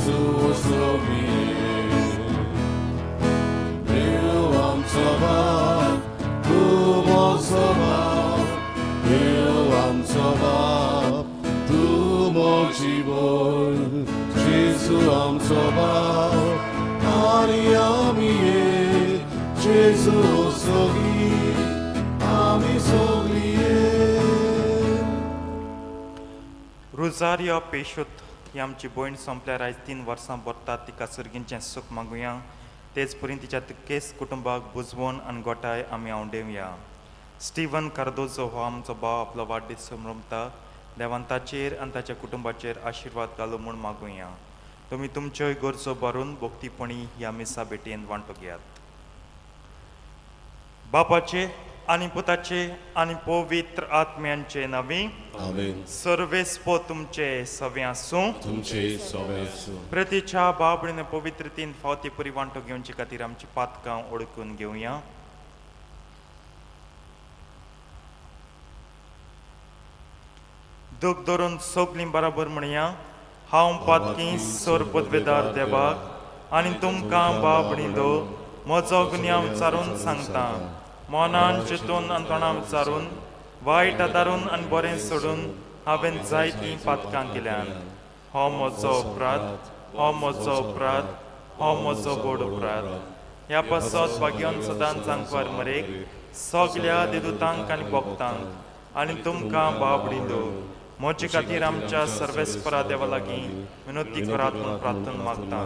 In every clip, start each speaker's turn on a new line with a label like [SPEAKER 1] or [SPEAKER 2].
[SPEAKER 1] Jesu osobie. देव आमचो बाप, तूं म्हजो बाप, देव आमचो बाप, तूं म्हजी भयण, जेजू आमचो बाप, आनी आमी एक, जेजू सोगी, आमी सगळीं एक.
[SPEAKER 2] रोजारिया पेशोत ही आमची भयण सोंपल्यार आयज 3 वर्सां भरतात. तिका सर्गींचें सूख मागुया. तेच परी तिच्या केस कुटुंबाक बुजवण आनी गोठाय आमी आंवडेवया. स्टिवन कार्दोजो हो आमचो भाव आपलो वाडदीस समरमता. देवान ताचेर आनी ताच्या कुटुंबाचेर आशिर्वाद घालू म्हूण मागुया. तुमी तुमच्योय गरजो भरून भक्तीपणी ह्या मिसा भेटयेन वांटो घेयात. बापाचे आनी पुताचे आनी पवित्र आत्म्यांचे नांवी.
[SPEAKER 1] आमेन.
[SPEAKER 2] सर्वेस्पो तुमचे सवे आसूं.
[SPEAKER 1] तुमचे सवे आसूं.
[SPEAKER 2] प्रतीच्या बाबडीन पवित्रतेन फावती पुरी वांटो घेवचे खातीर आमची पातकां ओळखून घेवया. दूख धरून सगलीं बराबर म्हणया. हांव पातकी सोर पदवेदार देवाक आनी तुमकां बाबडी दो म्हजो गुन्यांव विचारून सांगता. मनान चिंतून आनी तोंडान विचारून, वायट आदारून आनी बरें सोडून हांवें जायतीं पातकां केल्यान. हो म्हजो अपराध, हो म्हजो अपराध, हो म्हजो व्हड अपराध. ह्या पासत भाग्यान सदांच आंकवार मरेक, सगल्या देदुतांक आनी भक्तांक आनी तुमकां बाबडी दो म्हजे खातीर आमच्या सर्वेस्परा देवा लागीं विनोती करात म्हूण प्रार्थना मागता.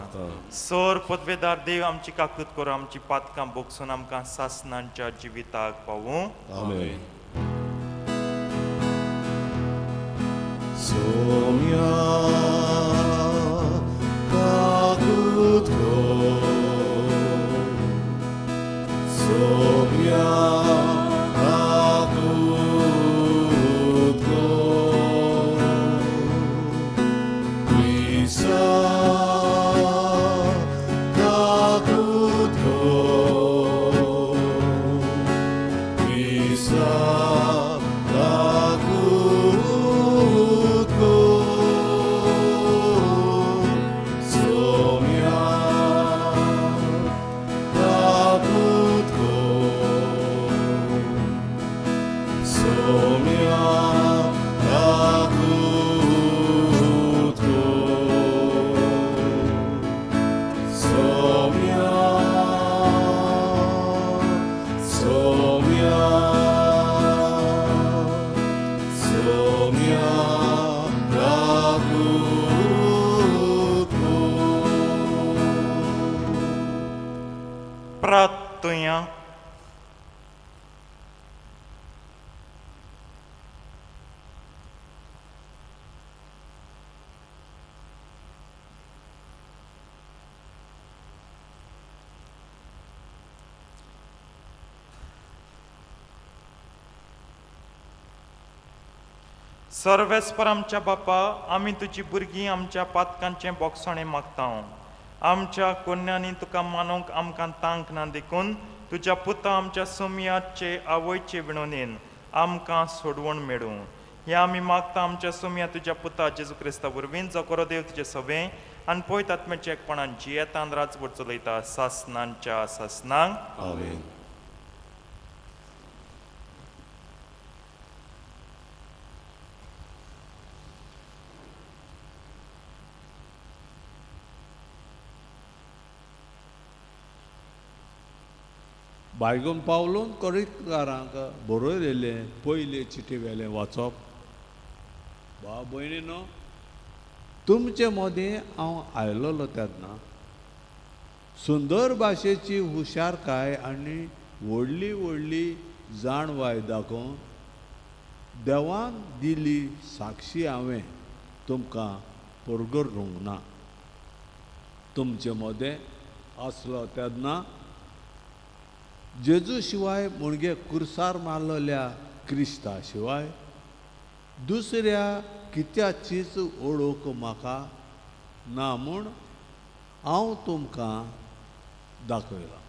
[SPEAKER 2] सर पदवेदार देव आमची काकूत करूं, आमची पातकां बोगसून आमकां सासनांच्या जिविताक पावूं.
[SPEAKER 1] आमेन. सोम्या काकूत कर, सोम्या काकूत कर, क्रिस्ता काकूत कर, क्रिस्ता काकूत कर, सोम्या काकूत कर, सोम्या काकूत कर, सोम्या, सोम्या, सोम्या काकूत कर.
[SPEAKER 2] प्रार्थुया. सर्वेस्पर आमच्या बापा, आमी तुजी भुरगीं आमच्या पातकांचें बोगसणें मागता. आमच्या कोन्यांनी तुका मानूंक आमकां तांक ना, देखून तुज्या पुता आमच्या सोमयाचे आवयचे विणोनेन आमकां सोडवण मेळूं हें आमी मागता आमच्या सोमया तुज्या पुता जेजू क्रिस्ता वरवीं, जो कोरो देव तुजे सवें आनी पयत आत्म्याच्या एकपणान जियेतान राजवट चलयता सासनांच्या सासनांक.
[SPEAKER 1] आमेन.
[SPEAKER 3] बायगून पावलून कोरिंतकारांक बरयलेलें पयले चिटी वेलें वाचप. भाव भयणीनो, तुमचे मदीं हांव आयलोलो तेन्ना सुंदर भाशेची हुशारकाय आनी व्हडली व्हडली जाणवाय दाखोवन देवान दिली साक्षी हांवें तुमकां परगरूंक ना. तुमचे मदें आसलो तेन्ना जेजू शिवाय, म्हणजे कुर्सार मारलेल्या क्रिस्ता शिवाय दुसऱ्या कित्याचीच ओळख म्हाका ना म्हूण हांव तुमकां दाखयलां.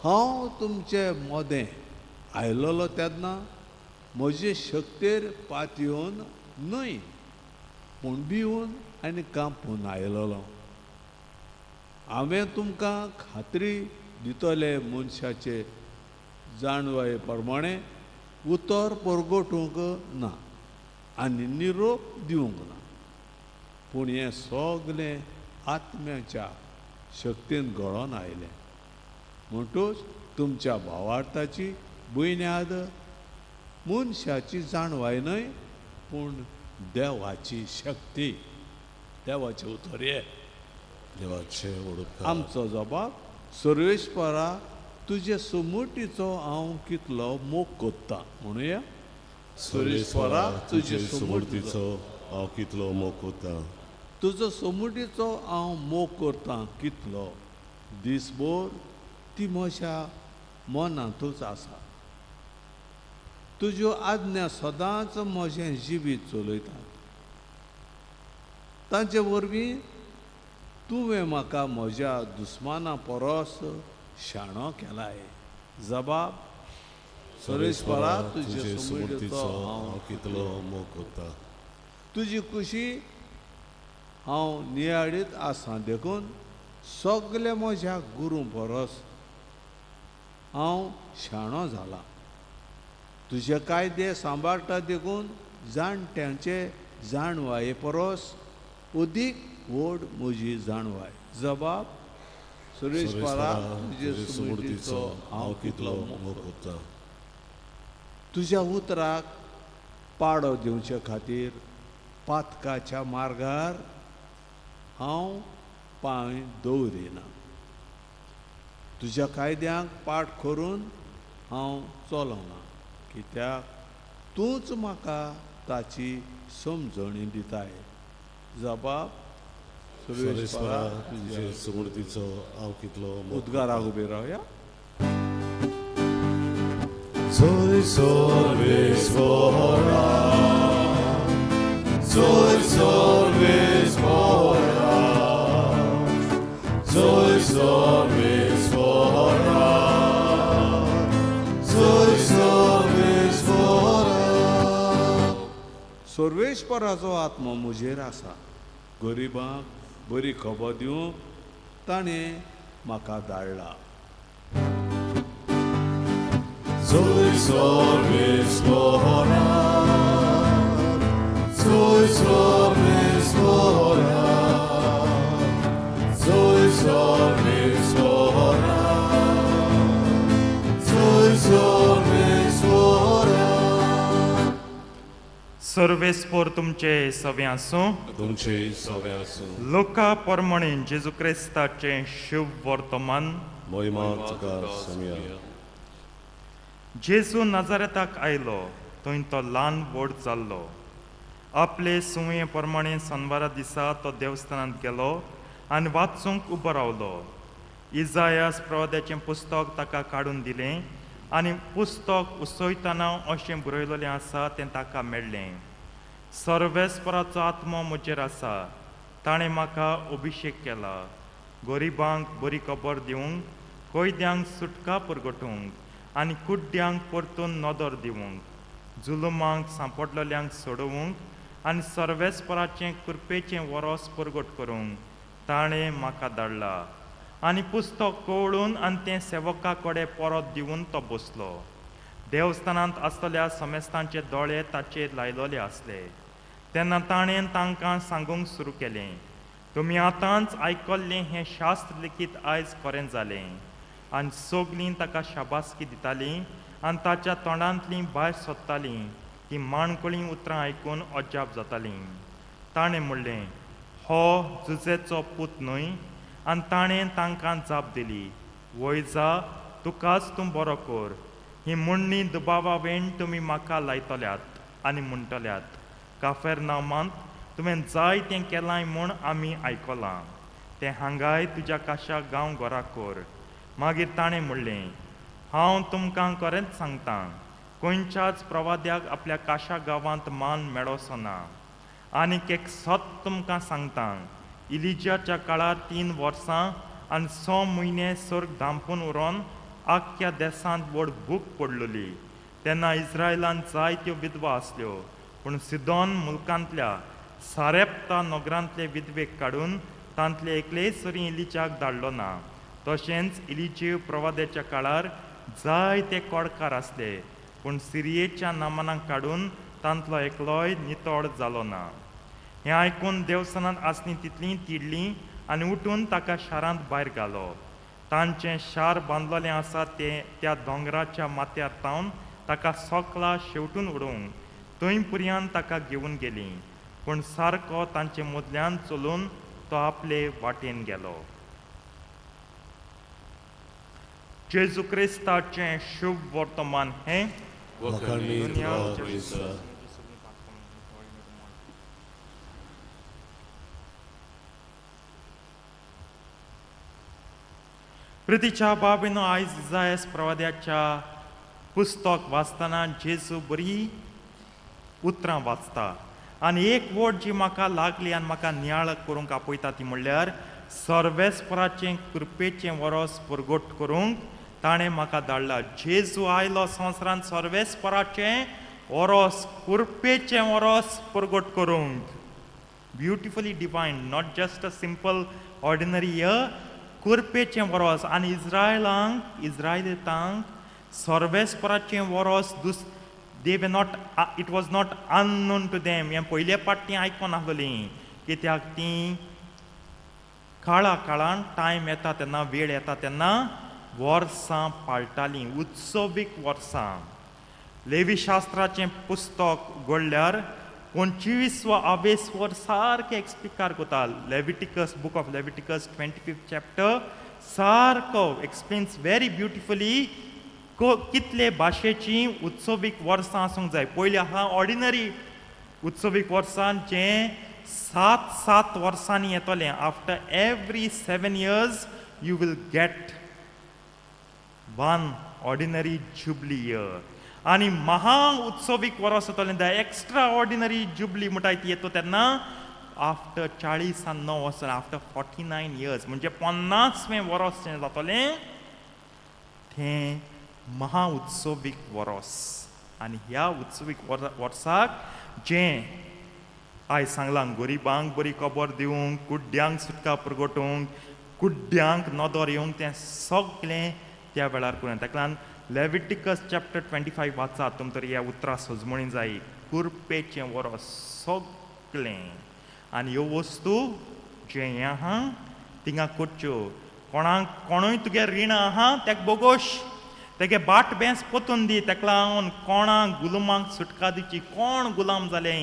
[SPEAKER 3] हांव तुमचे मदें आयलोलो तेन्ना म्हजे शक्तेर पातयेवन न्हय. पूण भिवन आनी कांपून आयलोलो. हांवें तुमकां खात्री दितले मनशाचे जाणवाये प्रमाणे उतर परगटूंक ना आनी निरोप दिवंक ना, पूण हें सगलें आत्म्याच्या शक्तीन घडोवन आयलें. म्हणटूच तुमच्या भावार्थाची बुन्याद मनशाची जाणवाय न्हय, पूण देवाची शक्ती. देवाचें उतर हें.
[SPEAKER 1] देवाचे उडपकार.
[SPEAKER 3] आमचो जबाब. सर्वेस्परा, तुजे सुमुटीचो हांव कितलो मोग कोत्ता. म्हणुया, सर्वेस्परा, तुजे
[SPEAKER 1] तुजे
[SPEAKER 3] सुमुटीचो
[SPEAKER 1] सुमूर्तीचो हांव कितलो मोग कोता.
[SPEAKER 3] तुजो सोमुटीचो हांव मोग करतां कितलो. दिसभर ती म्हज्या मनांतूच आसा. तुज्यो आज्ञा सदांच म्हजें जिवीत चलयतात. तांचे वरवीं तुवें म्हाका म्हज्या दुस्माना परस शाणो केलाय. जबाब. सर्वेस्परा, तुजे
[SPEAKER 1] तुजे
[SPEAKER 3] सुमुटीचो
[SPEAKER 1] सुमूर्तीचो
[SPEAKER 3] हांव
[SPEAKER 1] हांव कितलो मोग कोता.
[SPEAKER 3] तुजी खुशी हांव नियाळीत आसा, देखून सगळे म्हज्या गुरू परस हांव शाणो जाला. तुजे कायदे सांबाळटा, देखून जाणट्यांचे जाणवाये परस अदीक व्हड म्हजी जाणवाय. जबाब. सुरेशपरा, तुजे
[SPEAKER 1] तुजे
[SPEAKER 3] सुमुटीचो
[SPEAKER 1] सुमूर्तीचो
[SPEAKER 3] हांव
[SPEAKER 1] हांव
[SPEAKER 3] कितलो
[SPEAKER 1] कितलो
[SPEAKER 3] मोग
[SPEAKER 1] मोग कोता.
[SPEAKER 3] तुज्या उतराक पाडो दिवचे खातीर पातकाच्या मार्गार हांव पांय दवरिना. तुज्या कायद्यांक पाठ करून हांव चलना, कित्याक तूंच म्हाका ताची समजणी दिताय. जबाब.
[SPEAKER 1] सर्वेस्परा,
[SPEAKER 3] सुरेशपरा,
[SPEAKER 1] तुजे सुमूर्तीचो हांव कितलो मोग
[SPEAKER 3] उद्गाराक उबे रावया.
[SPEAKER 1] Soy सर्वेस्परा, soy सर्वेस्परा, soy सर्वेस्परा, soy सर्वेस्परा.
[SPEAKER 3] सर्वेस्पराचो आत्मो म्हजेर आसा, गरिबांक बरी खबर दिवंक ताणें म्हाका धाडला.
[SPEAKER 1] Soy सर्वेस्परा, soy सर्वेस्परा, soy सर्वेस्परा, soy सर्वेस्परा.
[SPEAKER 2] सर्वेस्पोर तुमचे सवे आसूं.
[SPEAKER 1] तुमचे सवे आसूं.
[SPEAKER 2] लोका परमणे जेजू क्रिस्ताचें शुभ वर्तमान.
[SPEAKER 1] मोहिमा तुका समिया.
[SPEAKER 2] जेजू नाजारेताक आयलो, थंय तो ल्हान व्हड जाल्लो. आपले सुंवे प्रमाणे सनवारा दिसा तो देवस्थानांत गेलो आनी वाचूंक उबो रावलो. इजायास प्रवाद्याचें पुस्तक ताका काडून दिलें आनी पुस्तक उसयतना अशें बरयलेलें आसा तें ताका मेळ्ळें. सर्वेस्पराचो आत्मो म्हजेर आसा, ताणें म्हाका अभिशेक केला गरिबांक बरी खबर दिवंक, कैद्यांक सुटका परगटूंक आनी कुड्ड्यांक परतून नदर दिवंक, जुलुमांक सांपडलेल्यांक सोडोवंक आनी सर्वेस्पराचें कृपेचें वरोस परगट करूंक ताणें म्हाका धाडला. आनी पुस्तक कवळून आनी तें सेवका कडेन परत दिवन तो बसलो. देवस्थानांत आसतल्या समेस्तांचे दोळे ताचेर लायलोले आसले. तेन्ना ताणें तांकां सांगूंक सुरू केलें, तुमी आतांच आयकल्लें हें शास्त्र लिखीत आयज खरें जालें. आनी सगलीं ताका शाबासकी दितालीं आनी ताच्या तोंडांतलीं भायर सोदतालीं तीं माणकुलीं उतरां आयकून अजाप जातालीं. ताणें म्हणलें, हो जुजेचो पूत न्हय? आनी ताणें तांकां जाप दिली, वय जा, तुकाच तूं बरो कर. ही म्हणणी दुबावा वेण तुमी म्हाका लायतल्यात आनी म्हणटल्यात, काफेर नामांत तुवें जाय तें केलां म्हूण आमी आयकलां, तें हांगाय तुज्या काशा गांव घरा कर. मागीर ताणें म्हणलें, हांव तुमकां खरेंच सांगतां, खंयच्याच प्रवाद्याक आपल्या काशा गांवांत मान मेळोसो ना. आनीक एक सत तुमकां सांगता, इलिजाच्या काळार 3 वर्सां आनी 6 म्हयने सर्ग धांपून उरोन आख्ख्या देसांत व्हड भूक पडलेली. तेन्ना इस्रायलांत जायत्यो विधवा आसल्यो, पूण सिदोन मुलकांतल्या सारेप्ता नगरांतले विधवेक काडून तांतले एकलेय सरी इलिच्याक धाडलो ना. तशेंच इलिचे प्रवाद्याच्या काळार जायते कोडकार आसले, पूण सिरियेच्या नामानाक काडून तांतलो एकलोय नितळ जालो ना. हें आयकून देवसनांत आसलीं तितलीं तिडलीं आनी उठून ताका शारांत भायर घालो. तांचें शार बांदलेलें आसा तें त्या दोंगराच्या माथ्यार तावन ताका सोकला शेवटून उडोवंक थंय पुरयान ताका घेवन गेलीं, पूण सारको तांचे मदल्यान चलून तो आपले वाटेन गेलो. जेजू क्रिस्ताचें शुभ वर्तमान हें.
[SPEAKER 1] वखाणी तुका क्रिस्ता.
[SPEAKER 2] प्रितीच्या बाबीनो, आयज इजायस प्रवाद्याच्या पुस्तक वाचतना जेजू बरी उतरां वाचता आनी एक वट जी म्हाका लागली आनी म्हाका नियाळ करूंक आपयता ती म्हणल्यार सर्वेस्पराचें कृपेचें वरोस परगट करूंक ताणें म्हाका धाडला. जेजू आयलो संवसारांत सर्वेस्पराचें वरोस, कृपेचें वरोस परगट करूंक. Beautifully divine, not just a simple ordinary year, कुरपेचें वरोस. आनी इज्रायलांक, इज्रायलितांक सर्वेस्पराचें वरोस दुस they were not, it was not unknown to them. हें पयले पाट तीं आयकोन आसलोलीं, कित्याक तीं काळा काळान टायम येता तेन्ना, वेळ येता तेन्ना वर्सां पाळटालीं, उत्सवीक वर्सां. लेवी शास्त्राचें पुस्तक उगडल्यार 25 वा आवेस वर सारकें एक्सप्लिकार करता. Leviticus, book of Leviticus 25th chapter सारको एक्सप्लेन्स व्हेरी ब्युटिफुली कितले भाशेचीं उत्सवीक वर्सां आसूंक जाय. पयलीं आहा ऑर्डिनरी उत्सवीक वर्सां जें 7 7 वर्सांनी येतलें. After every 7 years you will get one ordinary jubilee year. आनी महा उत्सवीक वर्स येतलें, the extra ordinary jubilee म्हणटा ती येता तेन्ना आफ्टर 49 वर्सां, आफ्टर 49 इयर्स, म्हणजे 50वें वर्स जें जातलें तें महा उत्सवीक वर्स. आनी ह्या उत्सवीक वर्साक जें आयज सांगलां, गरिबांक बरी खबर दिवंक, कुड्ड्यांक सुटका प्रगटोवंक, कुड्ड्यांक नदर येवंक, तें सगळें त्या वेळार करूं. ताका लागून लेविटिकस चॅप्टर 25 वाचात तुम तर ह्या उतरां सजमणी जाय. कुरपेचें वरस सगळें आनी ह्यो वस्तू जें हें आहा थिंगा करच्यो. कोणाक कोणूय तुगे रिणां आहा तेका बोगोश, तेगे बाट बेंस पोतून दी. तेका लागून कोणाक गुलामांक सुटका दिवची. कोण गुलाम जाले?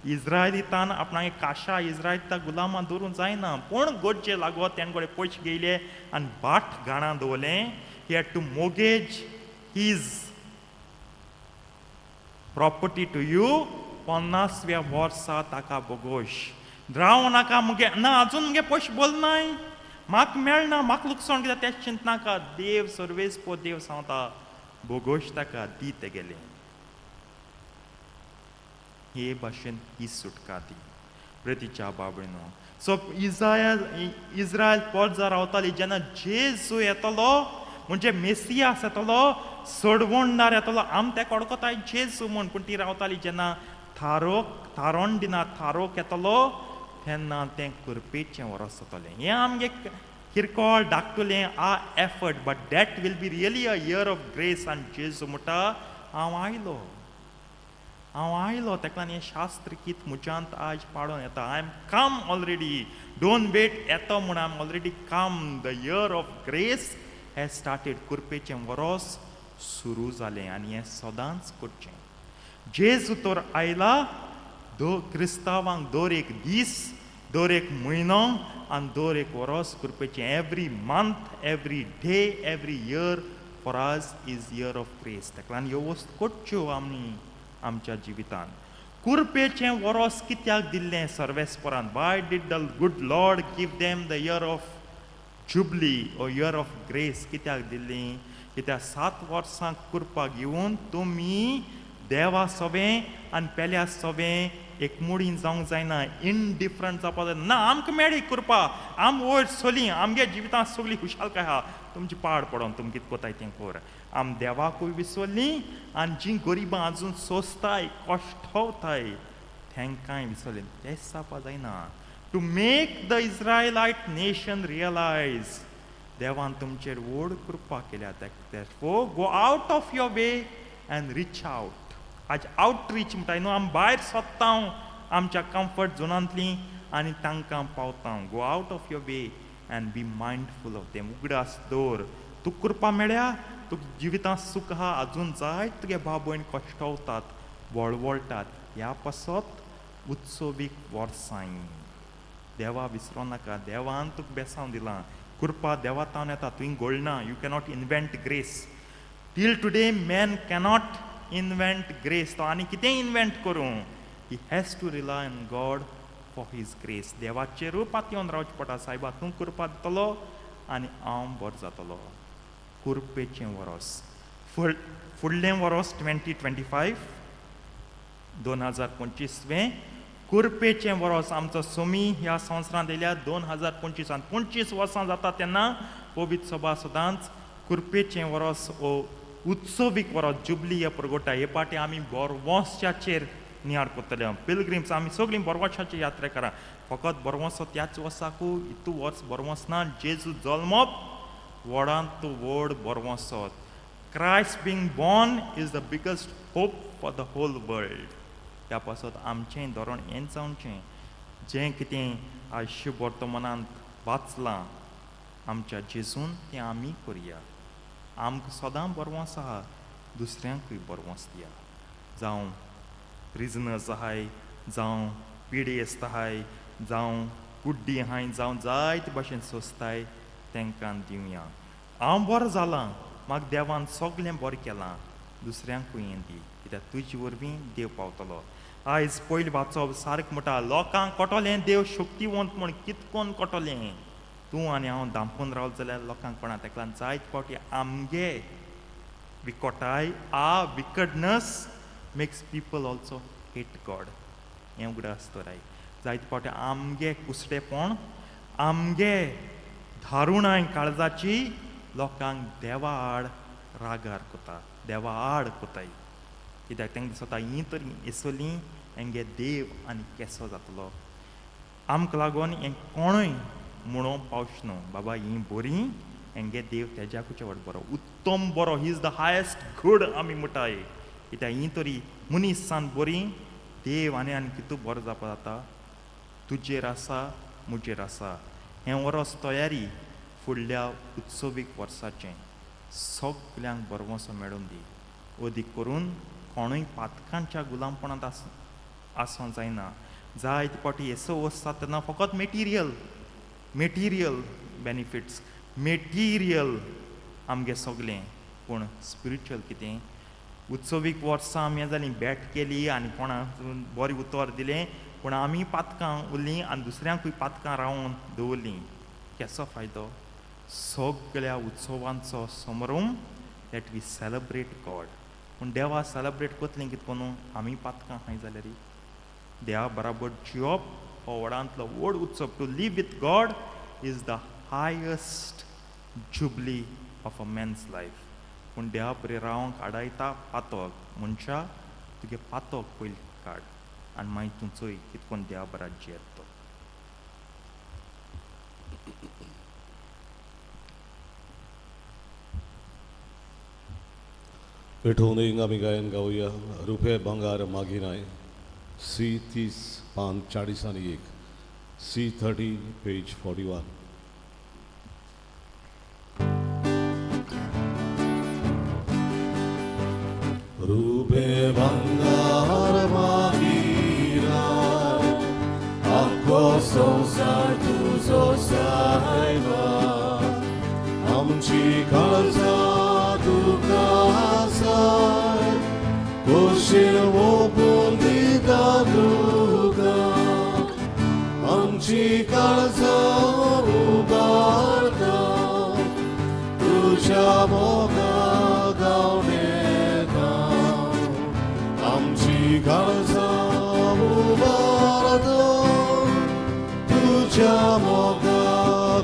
[SPEAKER 2] इज्रायलितान आपणागे काशा इज्रायलिता गुलामां दवरूंक जायना, पूण गरजे लागो तेण कडेन पयशे घेयले आनी बाट घाणां दवरलें. He had to mortgage his property to you. 50व्या वर्सा ताका बोगोश. राव नाका मुगे ना, अजून मुगे पयशे बोलनाय, म्हाका मेळना, म्हाका लुकसाण कित्याक तें चिंतनाका. देव सर्वेस पो देव सांगता, बोगोश ताका दी तेगेलें. हे भाशेन ही सुटका दी प्रेतीच्या बाबडीनो. सो इजायल इस्रायल पोरजा रावताली जेन्ना जेजू येतलो, म्हणजे मेसियास येतलो, सोडवणदार येतलो. आम तेका वळखताय जेजू म्हूण, पूण ती रावताली जेन्ना थारोक थारोण दिना थारोक येतलो तेन्ना तें कुरपेचें वरस जातलें. हें आमगे किरकोळ धाकटुलें आ effort, but that will be really a year of grace. आनी जेजू म्हणटा, हांव आयलो, हांव आयलो. ताका लागून हें शास्त्र कित म्हज्यांत आयज पाडोन येता. I am come already, don't wait येतो म्हूण. I am already come. The year of grace has started. कुरपेचें वरोस सुरू जालें आनी हें सदांच करचें. जेजू तर आयला दो क्रिस्तांवांक दर एक दीस, दर एक म्हयनो आनी दर एक वरोस कुरपेचें. Every month, every day, every year for us is year of grace. ताका लागून ह्यो वस्तू करच्यो आमी आमच्या जिवितान. कुरपेचें वरोस कित्याक दिल्लें सर्वेस्परान? Why did the good Lord give them the year of jubilee or year of grace? कित्याक दिल्ली? कित्याक 7 वर्सां कुरपाक घेवन तुमी देवा सोबें आनी पेल्या सोबें एकमुडीन जावंक जायना, इनडिफरंट जावपा जायना. ना आमकां मेळ्ळी कृपा, आम वयर सोली, आमगे जिवितांत सगळी खुशालकाय आहा, तुमची पाड पडोन, तुमी कितें कोताय तें कोर. आम देवाकूय विसरलीं आनी जीं गरिबां अजून सोंसताय, कश्टवताय, तेंकांय विसरलें तें जावपा जायना. To make the Israelite nation realise देवान तुमचेर व्हड कृपा केल्या. Therefore go out of your way and reach out. आज आवटरीच म्हणटा न्हू, आमी भायर सोदता आमच्या कम्फर्ट झोनांतली आनी तांकां पावता. Go out of your way and be mindful of them. उगडास दवर, तुका कृपा मेळ्या, तुका जिवितांत सूख आहा, आजून जायत तुगे भाव भयण कश्टवतात, वळवळटात. ह्या पासत उत्सवीक वर्सां देवा विसरो नाका. देवान तुका बेसांव दिलां. कृपा देवा तावन येता, तुवें घोळना. You cannot invent grace. Till today man cannot invent grace. तो आनी कितेंय इनवेंट करूं, he has to rely on God for his grace. देवाचेरूय पातयेवन रावचें पडटा. सायबा, तूं कृपा दितलो आनी हांव बरो जातलो. कुरपेचें वरोस फुडलें वरोस 2025, 2025वें कुरपेचें वरोस. आमचो सोमी ह्या संवसारांत येयल्या 2025आंत. 25 वर्सां जाता तेन्ना पवित्र सभा सदांच कुरपेचें वरोस हो उत्सवीक वरोस, जुबली हे परगोटा. हे पाटी आमी बोरवोंसाचेर नियाळ करतले. पिलग्रिम्स, आमी सगळीं बोरवोंसाची यात्रा करा. फकत बोरवोंसो त्याच वर्साकू इतू वर्स बोरवोंस ना. जेजू जल्मप व्हडांत व्हड बोरवोंसो. Christ being born is the biggest hope for the whole world. त्या पासत आमचें धोरण हें जावचें, जें कितें आयज शुभ वर्तमानांत वाचलां आमच्या जेजून, तें आमी करुया. आमकां सदां बरवंस आहा, दुसऱ्यांकूय बरवंस दिया. जावं प्रिजनर्स आहाय, जावं पिडेस्त आहाय, जावं कुड्डी आहाय, जावं जायते भाशेन सोंसताय, तांकां दिवया. हांव बरो जालां, म्हाका देवान सगळें बरें केलां, दुसऱ्यांकूय हें दी, कित्याक तुजे वरवीं देव पावतलो. आयज पयलीं वाचप सारकें म्हणटा, लोकांक कळटलें देव शक्तिवंत म्हूण. कितकोन कळटलें? तूं आनी हांव धांपून रावलो जाल्यार लोकांक कोणा. तेका लागून जायते फावटी आमगे विकोटाय, our wickedness makes people also hate God. हें उगडास दवराय. जायते फावटी आमगे कुसडेपण, आमगे धारुणाय काळजाची लोकांक देवा आड रागार कोता, देवा आड कोताय. कित्याक तांकां दिसता ही तरी येसोली, हेंगे देव आनी केसो जातलो? आमकां लागून हें कोणूय म्हणूंक पावच न्हू, बाबा ही बरी, हेंगे देव तेज्याकूच व्हड बरो, उत्तम बरो. He is the highest good आमी म्हणटाय. कित्याक ही तरी मनीसान बरी, देव आनी आनी कितू बरो जावपा जाता? तुजेर आसा, म्हजेर आसा. हें वरोस तयारी फुडल्या उत्सवीक वर्साचें. सगल्यांक बरवसो मेळून दी. अदीक करून कोणूय पातकांच्या गुलामपणांत आसूंक जायना. जायते फावटी येसो वचता तेन्ना फकत मेटिरियल, मेटिरियल बेनिफिट्स, मेटिरियल आमगे सगलें, पूण स्पिरिच्युअल कितें? उत्सवीक वर्सां आमी जालीं, भेट केली आनी कोणाक बरें उतर दिलें, पूण आमी पातकां उरलीं आनी दुसऱ्यांकूय पातकां रावोवन दवरलीं. केसो फायदो सगळ्या उत्सवांचो समारंभ? That we celebrate God, पूण देवा सेलेब्रेट करतलीं कितें करून आमी पातकां आहाय जाल्यार? देवा बराबर जिवप हो व्हडांतलो व्हड उत्सव. To live with God is the highest jubilee of a man's life. पूण देवा बरें रावंक आडायता पातक. मनशा, तुगे पातक पयलीं काड आनी मागीर तूं चोय कितें करून देवा बरा जियेता तो.
[SPEAKER 1] पेटोवन आमी गायन गावया, रुपे भांगार मागिनाय, सी 30, पान 41, सी 30, पेज 41. रुपे भांगार मागिनाय, आख्खो संवसार तुजो सायबा, आमची काळजां तुका आसाय, खोशेन ओपून दिता तुका, आमची काळजां उबारता, तुज्या मोगा गावन येता, आमची काळजां उबारता, तुज्या मोगा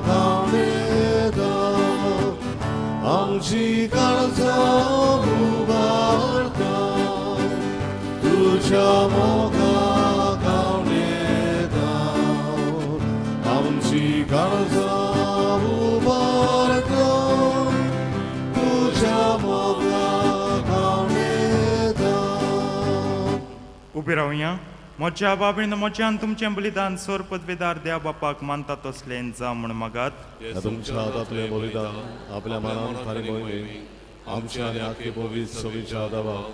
[SPEAKER 1] गावन येता, आमची काळजां उबारता, तुज्या मोगा.
[SPEAKER 2] उबी रावया. म्हज्या बाबीन म्हज्यान तुमचें बलिदान सोर पदवेदार देव बापाक मानता तसलें जावं म्हूण मागात.
[SPEAKER 1] ह्या तुमच्या हातांतलें बलिदान आपल्या मनान खाली मोहिमेन आमच्या आनी आख्खे पवित्र सभेच्या आदाबाक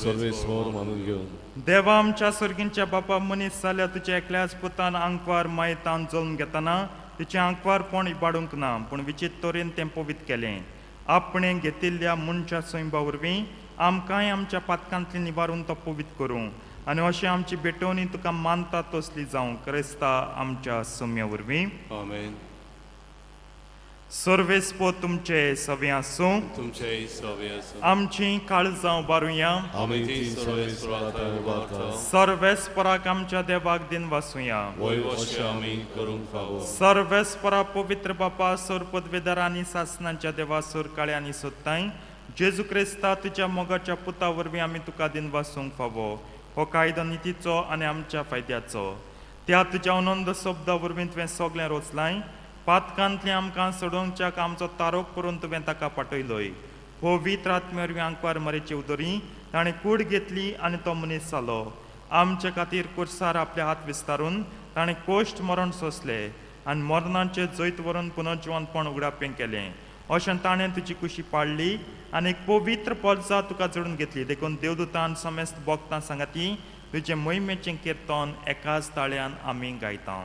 [SPEAKER 1] सर्वेस्वर मानून घेवन.
[SPEAKER 2] देवा आमच्या सर्गींच्या बापा, मनीस जाल्या तुज्या एकल्याच पुतान आंकवार मायतान जल्म घेतना तिचें आंकवारपण इबाडूंक ना, पूण विचित्र तरेन तें पवित्र केलें. आपणें घेतिल्ल्या मनच्या सैंबा वरवीं आमकांय आमच्या पातकांतली निवारून तो पवित्र करूं आनी अशें आमची भेटवणी तुका मानता तसली जावं, क्रिस्ता आमच्या सम्या वरवीं.
[SPEAKER 4] आमेन.
[SPEAKER 2] सर्वेस्पो तुमचे सवे आसूं.
[SPEAKER 4] तुमचे सवे आसूं.
[SPEAKER 2] आमची काळजां उबारुया.
[SPEAKER 1] आमी ती सर्वेस्वरा थंय उबारता.
[SPEAKER 2] सर्वेस्पराक आमच्या देवाक दिन वासुया.
[SPEAKER 1] वय अशें आमी करूंक फावो.
[SPEAKER 2] सर्वेस्परा पवित्र बापा, सोर पदवेदार आनी सासनाच्या देवा, सोर काळे आनी सोदताय जेजू क्रिस्ता तुज्या मोगाच्या पुता वरवीं आमी तुका दिन वासूंक फावो. हो कायदो नितीचो आनी आमच्या फायद्याचो. त्या तुज्या अनंत शब्दा वरवीं तुवें सगळें रोचलाय. पातकांतलें आमकां सोडोवच्याक आमचो तारोक करून तुवें ताका पाठयलोय. पवित्र आत्मे वरवीं आंकवार मरेची उदरी ताणें कूड घेतली आनी तो मनीस जालो. आमचे खातीर कुर्सार आपले हात विस्तारून ताणें कोश्ट मरण सोंसलें आनी मरणाचें जैत व्हरून पुनर्जिवनपण उगडापें केलें. अशें ताणें तुजी कुशी पाळ्ळी आनी एक पवित्र पलजा तुका जोडून घेतली. देखून देवदूतान समेस्त भोगतां सांगाती तुजें मोहिमेचें किर्तन एकाच ताळ्यान आमी गायता.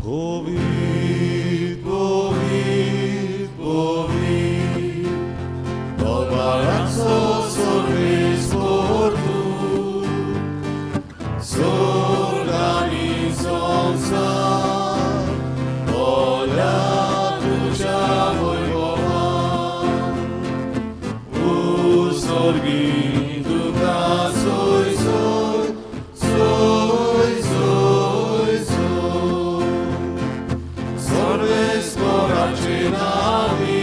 [SPEAKER 1] पवित्र, पवित्र, पवित्र, दोबाराचो सर्वेस्पर तूं, स्वर्ग आनी संवसार भरल्या तुज्या वैभवान. उत्सर्गी तुका सोय सोय सोय सोय सोय, सर्वेस्पराचे नांवी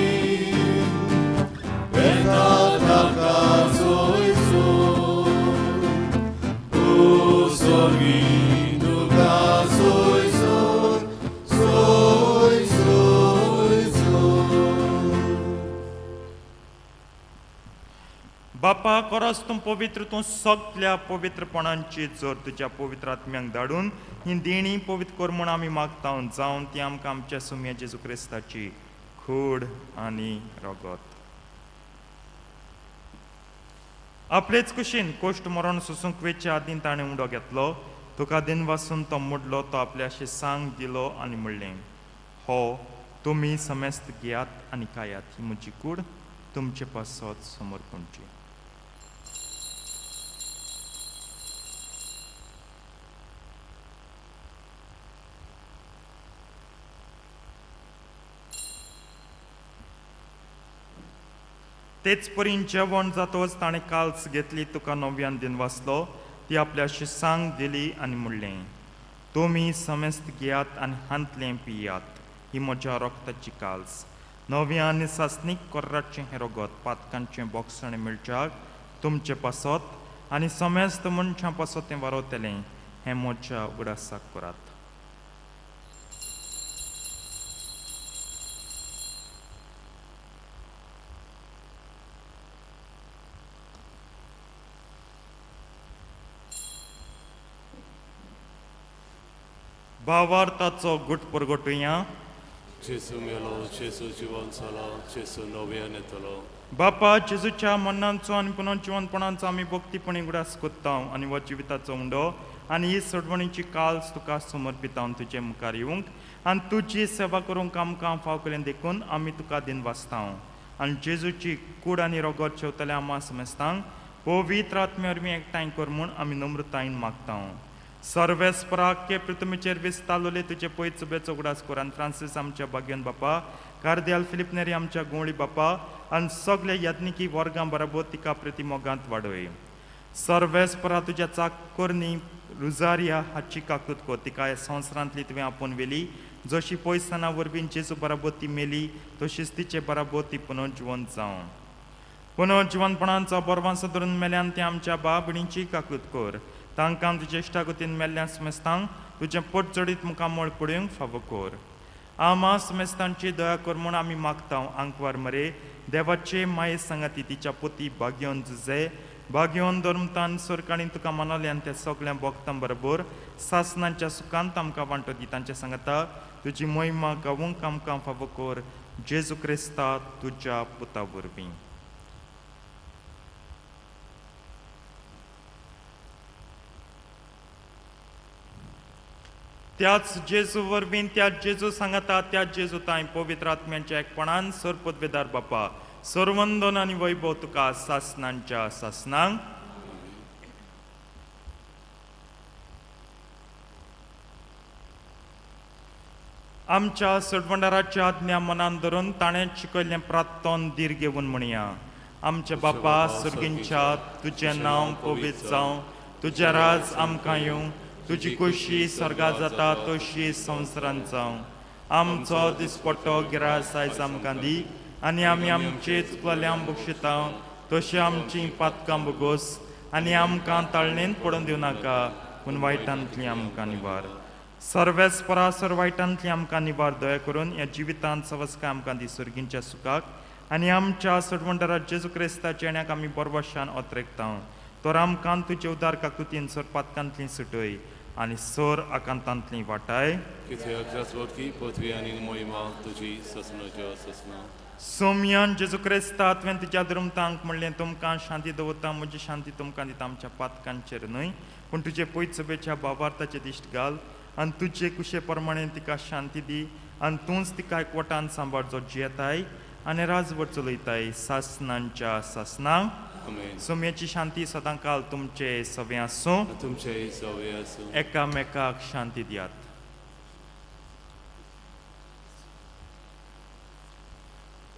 [SPEAKER 1] येता ताका सोय सोय. उत्सर्गी तुका सोय सोय सोय सोय सोय.
[SPEAKER 2] बापा, कोरस तूं पवित्र, तूं सगल्या पवित्रपणांची जोर तुज्या पवित्र आत्म्यांक धाडून ही देणी पवित्र कर म्हूण आमी मागता, जावन ती आमकां आमच्या सुम्या जेजू क्रिस्ताची खूड आनी रगत. आपलेच कुशीन कोश्ट मरण सोसूंक वेच्या आदीं ताणें उडो घेतलो. तुका दिन वासून तो मोडलो. तो आपल्या सांग दिलो आनी म्हणलें, हो तुमी समेस्त घेयात आनी खायात. ही म्हजी कूड तुमचे पासत समर्पणची. तेच परीन जेवण जातकच ताणें काल्स घेतली, तुका नव्यान दिन वाचलो, ती आपल्या शिसांक दिली आनी म्हणलें, तुमी समेस्त घेयात आनी हांतलें पियात. ही म्हज्या रक्ताची काल्स, नव्या आनी सासणीक कोर्राचें हें रगत पातकांचें बोगसणें मेळच्याक तुमचे पासत आनी समेस्त मनशां पासत तें वारवतलें. हें म्हज्या उगडासाक करात. भावार्थाचो गुट परगटुया.
[SPEAKER 4] जेजू मेलो, जेजू जिवन जालो, जेजू नव्यान येतलो.
[SPEAKER 2] बापा, जेजूच्या मरणाचो आनी पुनर्जिवनपणाचो आमी भक्तीपणी उगडास कोत्ता आनी हो जिविताचो उंडो आनी ही सोडवणीची काल्स तुका समर्पिता. तुजे मुखार येवंक आनी तुजी सेवा करूंक आमकां फाव केलें देखून आमी तुका दिन वाचता. आनी जेजूची कूड आनी रगत शेवतल्या आमा समेस्तांक पवित्र आत्म्या वरवीं एकठांय कर म्हूण आमी नम्रतायेन मागता. सर्वेस्पराक के पृथ्वीचेर विस्तारलोले तुजे पयत सुबेचो उगडास कर आनी फ्रांसीस आमच्या भाग्यन बापा, कार्दियाल फिलीप नेरी आमच्या गुंवळी बापा आनी सगल्या याज्ञिकी वर्गां बराबर तिका प्रतिमोगांत वाडय. सर्वेस्परा, तुज्या चाकरनी रुजारिया हाची काकूत कर. तिका ह्या संवसारांतली तुवें आपोवन व्हेली. जशी पयसना वरवीं जेजू बराबर ती मेली, तशीच तिचे बराबर ती पुनर्जिवंत जावं. पुनर्जिवनपणांचो बरवांसो धरून मेल्यान ते आमच्या बाबणीची काकूत कर. तांकां तुजे इश्टागतीन मेल्ल्या समेस्तांक तुजें पोट चडीत मुखामळ पळोवंक फावो कर. आमा समेस्तांची दया कर म्हूण आमी मागता. आंकवार मरे देवाचे माये सांगाती तिच्या पोती भाग्योन जुजे भाग्यवन धर्मतान सरकारान तुका मनोले आनी त्या सगळ्या भक्तां बरोबर सासनांच्या सुखांत आमकां वांटो दी. तांच्या सांगता तुजी मोहिमा गावूंक आमकां फावो कर, जेजू क्रिस्ता तुज्या पुता वरवीं. त्याच जेजू वरवीं, त्याच जेजू सांगता, त्याच जेजू तांय पवित्र आत्म्यांच्या एकपणान सरपदवेदार बापा सर्वंदन आनी वैभव तुका सासनांच्या सासनांक. आमच्या सोडवंडाराच्या आज्ञा मनान धरून ताणें शिकयल्लें प्रार्थन धीर घेवन म्हणया. आमचे बापा सर्गींच्या, तुजें नांव पवित्र जावं, तुजें राज आमकां येवं, तुजी खोशी स्वर्गा जाता तशी संवसारांत जावं. आमचो दिसपट्टो गिरास आयज आमकां दी आनी आमी आमचे चुकलेल्यांक बक्षिता तशी आमची पातकां बोगोस आनी आमकां ताळणेंत पडून दिवं नाका, पूण वायटांतली आमकां निवार. सर्वेस्परा सर वायटांतली आमकां निवार. दया करून ह्या जिवितांत सवस्काय आमकां दी सर्गींच्या सुखाक आनी आमच्या सोडवंडरा जेजू क्रिस्ताच्या येण्याक आमी बरवशान ओतरेकता. तर आमकां तुजे उदार काकुतीन सर पातकांतली सुटय आनी सर आकांतांतली वाटाय.
[SPEAKER 4] कित्याक जाचवटकी पृथ्वी आनी मोहिमा तुजी ससनाच्या ससना.
[SPEAKER 2] सोमयान जेजू क्रिस्ता तुवें तुज्या धर्मतांक म्हणलें, तुमकां शांती दवरता, म्हजी शांती तुमकां दिता. आमच्या पातकांचेर न्हय पूण तुजे पयत सभेच्या बाबार्थाचे दिश्ट घाल आनी तुजे कुशे प्रमाणे तिका शांती दी आनी तूंच तिका एकवटान सांबाळ, जो जियेताय आनी राजवट चलयताय सासनांच्या सासनांक.
[SPEAKER 4] आमेन.
[SPEAKER 2] सोमयाची शांती सदां काल तुमचे सवे आसूं.
[SPEAKER 4] तुमचे सवे आसूं.
[SPEAKER 2] एकामेकाक शांती दियात.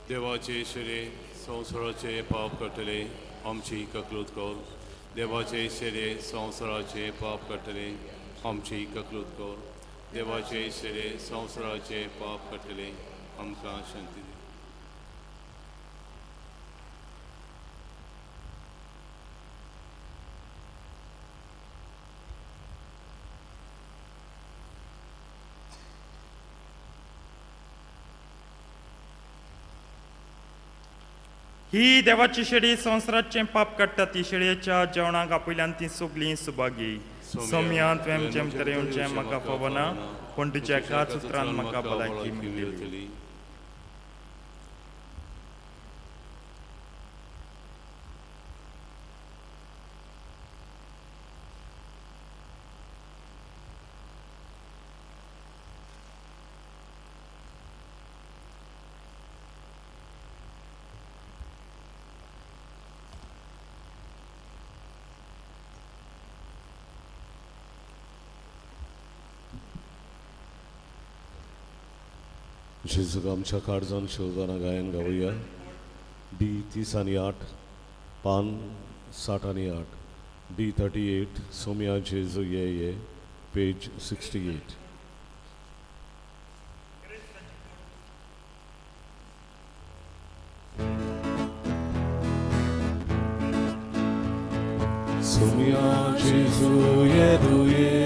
[SPEAKER 4] देवाचे शिरे संवसाराचे पाप काडटले आमची ककलूत कर. देवाचे शिरे संवसाराचे पाप काडटले आमची ककलूत कर. देवाचे शिरे संवसाराचे पाप काडटले आमकां शांती दी.
[SPEAKER 2] ही देवाची शेळी संवसाराचें पाप काडटा, ती शेळयेच्या जेवणाक आपयल्यान ती सगळीं सुभागी. सोमया तुवें जेम तरेवचें म्हाका फावना, पूण तुज्या एकाच उतरान म्हाका भलायकी मेळटली.
[SPEAKER 1] जेजूक आमच्या काळजान शिवदाना गायन गावया. डी 30 आनी 8, पान 60 आनी 8, डी 38, सोमया जेजू ये ये, पेज 68. सोमया जेजू ये दुये,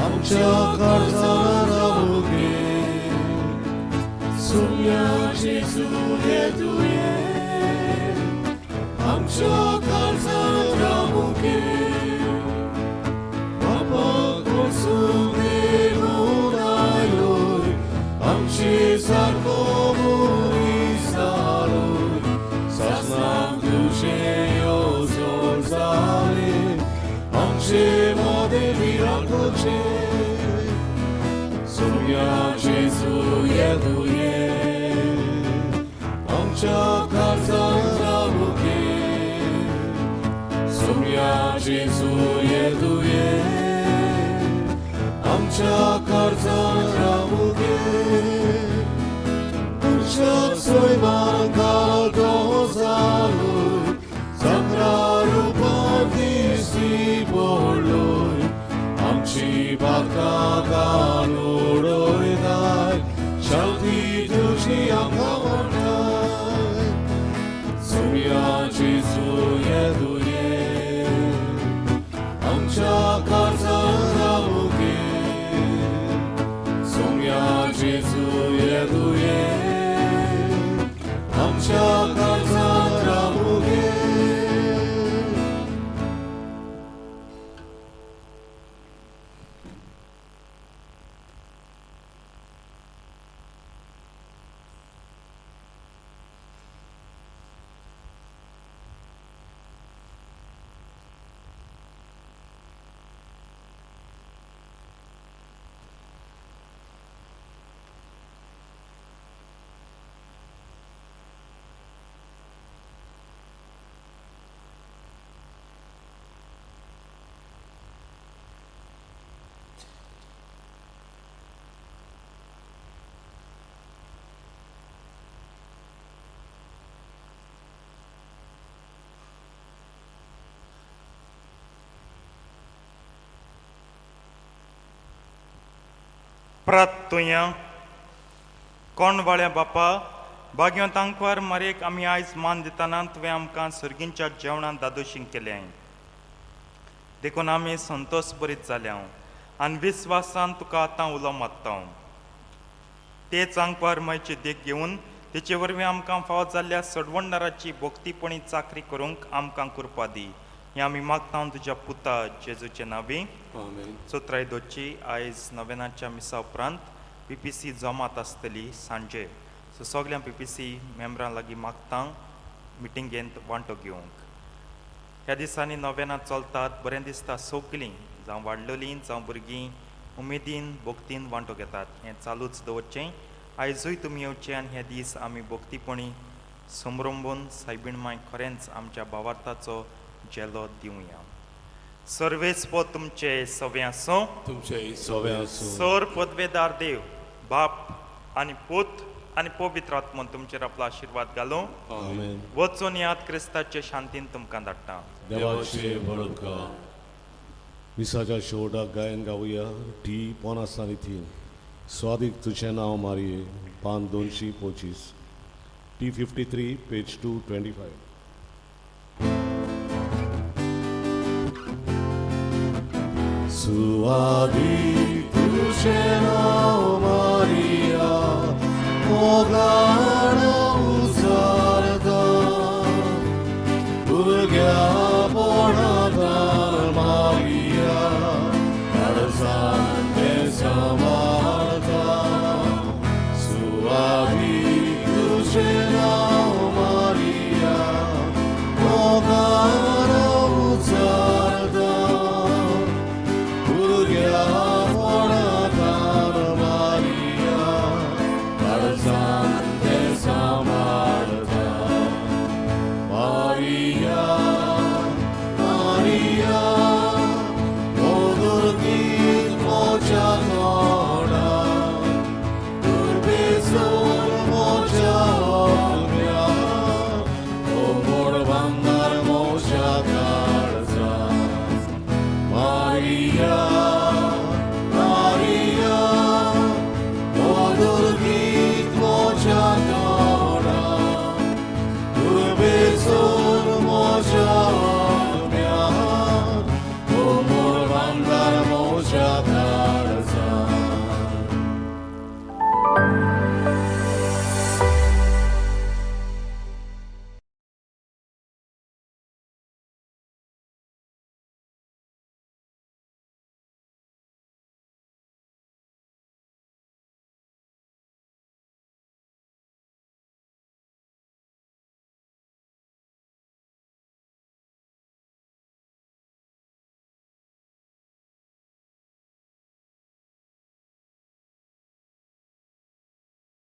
[SPEAKER 1] आमच्या काळजान रावू गे. सोमया जेजू ये दुये, आमच्या काळजान रावू गे. बापा कोसून देवून आयलोय, आमचे सारको मनीस जालोय. सासणाक तुजें येवजण जाली, आमचे मदें विरांत करचें. सोमया जेजू ये दुये, आमच्या काळजान रावू गे. सोमया जेजू ये दुये, आमच्या काळजान रावू गे. तुमच्या सैमान काळतो जालोय, सगळ्या रुपान दिश्टी पडलोय. आमची पातकां काडून उडयताय, शांती तुजी आमकां वांट्टाय. सोमया जेजू ये दुये, आमच्या काळजान रावू गे. सोमया जेजू ये दुये, आमच्या काळजान रावू गे.
[SPEAKER 2] प्रार्थुया. कोणवाळ्या बापा, भाग्यवंत आंकवार मारयेक आमी आयज मान दितना तुवें आमकां सर्गींच्या जेवणान दादोशींक केलें, देखून आमी संतोश बरीत जाल्या आनी विस्वासान तुका आतां उलो मारता. तेच आंकवार मायची देख घेवन तेचे वरवीं आमकां फावो जाल्ल्या सडवणदाराची भक्तीपणी चाकरी करूंक आमकां कृपा दी, हें आमी मागता तुज्या पुता जेजूचे नांवी.
[SPEAKER 4] आमेन.
[SPEAKER 2] चोत्राय दोची आयज नवेनाच्या मिसा उपरांत पीपीसी जमात आसतली सांजे. सो सगळ्या पीपीसी मेंबरां लागीं मागता मिटिंगेंत वांटो घेवंक. ह्या दिसांनी नवेनां चलतात, बरें दिसता. सगलीं, जावं वाडलोलीं जावं भुरगीं, उमेदीन भक्तीन वांटो घेतात. हें चालूच दवरचें. आयजूय तुमी येवचें आनी हे दीस आमी भक्तीपणी समरंबून सायबीण माय खरेंच आमच्या भावार्थाचो जेलो दिवया. सर्वेस्पो तुमचे सवे आसूं.
[SPEAKER 4] तुमचे
[SPEAKER 1] सवे आसूं.
[SPEAKER 2] सर पदवेदार देव बाप आनी पूत आनी पवित्र आत्मो तुमचेर आपलो आशिर्वाद घालूं.
[SPEAKER 1] आमेन.
[SPEAKER 2] वचून याद, क्रिस्ताचे शांतीन तुमकां धाडटा.
[SPEAKER 1] देवाचे बळका. मिसाच्या शेवटाक गायन गावया टी 53, स्वादीक तुजें नांव मारये, पान 225, टी 53, पेज 225. सुवादीक तुजें नांव मारिया, मोगा.